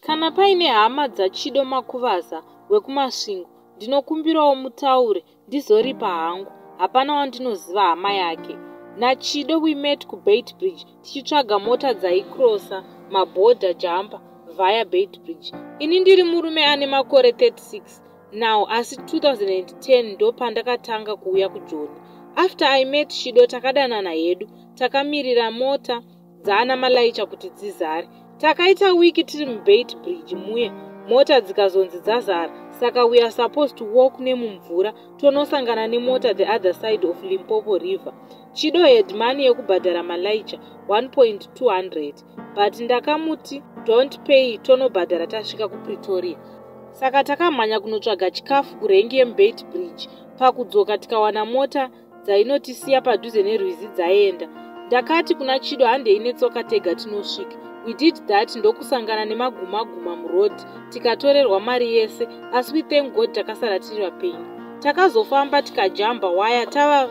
Kana paine hama dzaChido Makuvaza wekuMasvingo ndinokumbirawo mutaure ndizoripa hangu, hapana wandinoziva hama yake. NaChido we met kuBeitbridge tichitsvaga mota dzaicrossa maborder jumper via Beitbridge. Ini ndiri murume ane makore 36 now asi 2010 ndopandakatanga kuuya kuJoni. After I met Chido takadanana hedu takamirira mota dzaana malaicha kuti dzizare. Takaita wiki tiri muBeitbridge muye mota dzikazonzi dzazara saka we are supposed to walk nemumvura tonosangana nemota the other side of Limpopo River. Chido had money yekubhadhara malaicha 1.200 but ndakamuti don't pay tonobhadhara tasvika kuPretoria. Saka takamhanya kunotsvaga chikafu kurengi yemuBeitbridge. Pakudzoka tikawana mota dzainotisiya padhuze nerwizi dzaenda. Ndakati kuna Chido handei netsoka tega tinosvika. We did that ndokusangana nemaguma-guma muroad tikatorerwa mari yese asi we thank God takasara tiri vapenyu. Takazofamba tikajamba waya tava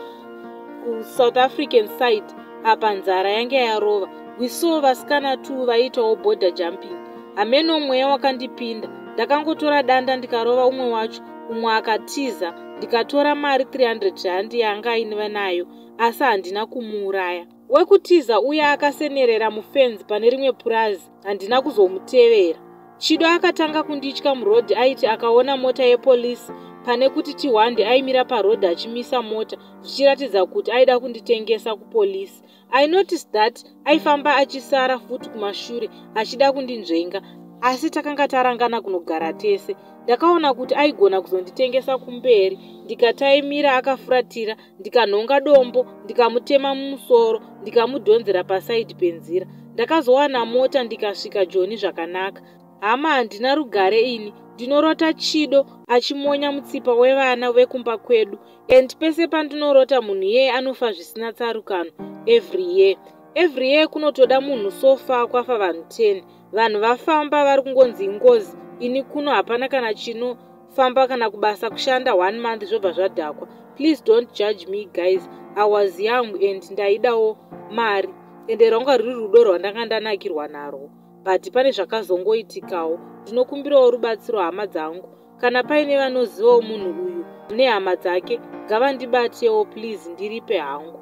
kuSouth African side apa nzara yange yarova. We saw vasikana 2 vaiitawo border jumping. Hameno mweya wakandipinda. Ndakangotora danda ndikarova umwe wacho, umwe akatiza ndikatora mari 300 rand yaanga aiva nayo asi handina kumuuraya. Wekutiza uya akasenerera mufenzi pane rimwe purazi handina kuzomutevera. Chido akatanga kunditya murodhi aiti akaona mota yepolisi pane kuti tihwande aimira parodhi achimisa mota zvichiratidza kuti aida kunditengesa kupolisi. I noticed that aifamba achisara futi kumashure achida kundinzvenga asi takanga tarangana kunogara tese. Ndakaona kuti aigona kuzonditengesa kumberi ndikataimira akafuratira ndikanhonga dombo ndikamutema mumusoro ndikamudhonzera pasaidhi penzira. Ndakazowana mota ndikasvika Joni zvakanaka. Hama handina rugare ini ndinorota Chido achimonya mutsipa wevana vekumba kwedu and pese pandinorota munhu iyeye anofa zvisina tsarukano every year. Every year kunotoda munhu so far kwafa vanhu 10. Vanhu vafamba vari kungonzi ingozi ini kuno hapana kana chinofamba kana kubasa kushanda one month zvobva zvadhakwa. Please don't judge me guys. I was young and ndaidawo mari ende rwanga ruri rudo rwandanga ndanakirwa narwo but pane zvakazongoitikawo. Ndinokumbirawo rubatsiro hama dzangu. Kana paine vanozivawo munhu uyu nehama dzake ngavandibatewo please ndiripe hangu.